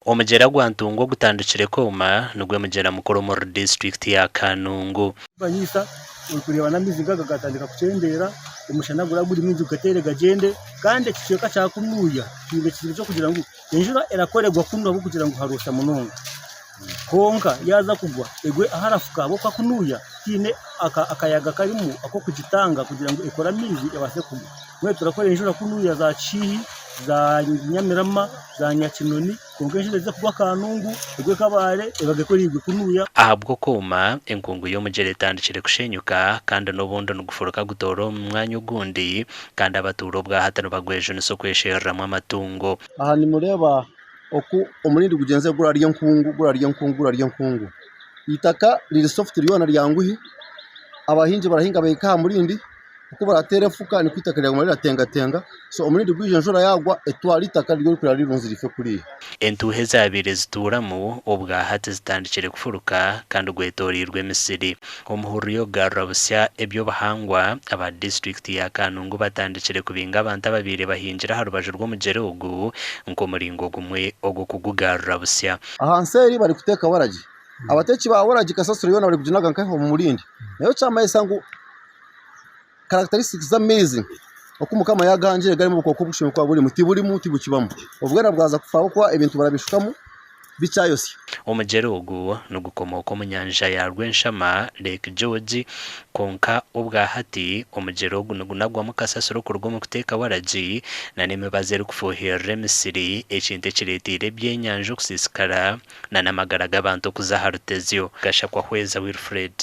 Omugyera gwa Ntungwa ogutandikire kwoma nigwo mugyera mukuru omuri disiturikiti ya Kanungu. Banyiisa orikureeba n'amaizi ngaga gatandika kukyendeera, omushana guraba guri mwingi gugateere gagyende kandi ekicweka kya kunuya kiine ekizibu ky'okugira ngu enjura erakora egwa kunu ahabw'okugira ngu haroosha munonga kwonka yaaza kugwa egwe aharafuka ahabw'okuba kunuya tihaine akayaga karimu ak'okugitanga kugira ngu ekore amaizi ebaase kugwa. Mbwenu turakora enjura kunuya za Kishiihi, za Nyamirama, za Nyakinoni, kwonka enjura eze kugwa Kanungu, egwe Kabale, ebage ku eraigwe kunuya. Ahabw'okwoma, enkungu y'omugyera etandikire kushenyuka kandi n'obundi nigufuruka gutoora omu mwanya ogundi kandi abatuura obwahati nibagwejunisa okwesheruramu amatungo. Aha nimureeba oku omurindi gugyenzire gurarya enkungu gurarya enkungu gurarya enkungu. Eitaka riri sofuti ryona ryanguhi, abahingi barahinga bahika aha murindi. Oku barateera efuka nikwo eitaka ryaguma riratengatenga, so omurindi gwija enjura yaagwa etwara eitaka riri orikureba rirunzire ife kuriya. Entuuha ezaabaire zituuramu obwa hati zitandikire kufuruka kandi gwetoreirwe emisiri. Omuhururu y'okugarura busya eby'obuhangwa, aba disiturikiti ya Kanungu batandikire kubinga abantu ababaire bahingira aha rubaju rw'omugyera ogu nk'omuringo gumwe ogw'okugugarura busya. Aha nsi eri barikuteeka waragi, abateeki ba waragi kasasiro yoona barikuginaga nkahi omu murindi. Nayo kyamanyisa ngu characteristics z'amaizi oku mukama yagahangire garimu obukooko obushemereire kuba burimu tiburimu tibukibamu obwera bwaza kufa ahabw'okuba ebintu barabishukamu bikyayosya. Omugyera ogu nigukomooka omu nyanja ya Rwenshama, Lake George, kwonka obwa hati omugyera ogu nigunagwamu kasasiro kuruga omu kuteeka waragi n'emibazi erikufuuhirira emisiri ekintu ekireeteire ebyenyanja okusiisikara n'amagara g'abantu okuza aha rutezyo. Gashakwa Hweza Wilfred.